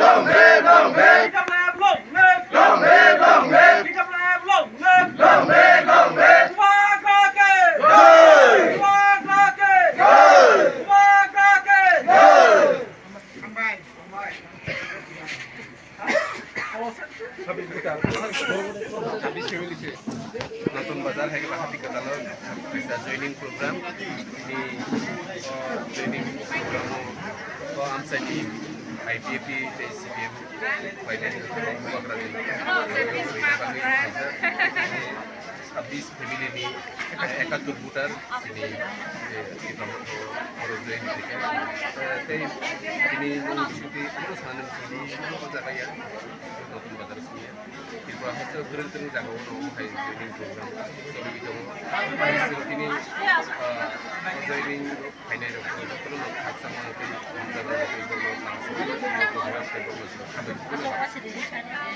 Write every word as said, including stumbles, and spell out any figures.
Long live, long live! Long live, long live! Long live, long live! Long live, long live! Bubagra ke! Jai! Bubagra ke! Jai! Bubagra ke! Jai! Notun Bazar hai khe bahati kwtal o kaisa joining program. Tini, o, joining program o, o, amchaini I P F T tei C P M bai nai bubagra ni bagwi khaijak. Sabis family ni, eh, ekattur voter tini, eh, tini oro join khaikha. Eh, tei tini nung sudi oro sanani sudi o jaga ya, Notun Bazar sini ya. Tripura haste o twrwng twrwng jaga o no hai joining program choli tongo. Tini, ah, joining phainai rok jotono no khakchangma tei hamjakma tei borokno tang sidi program tei borokno sidi khambai.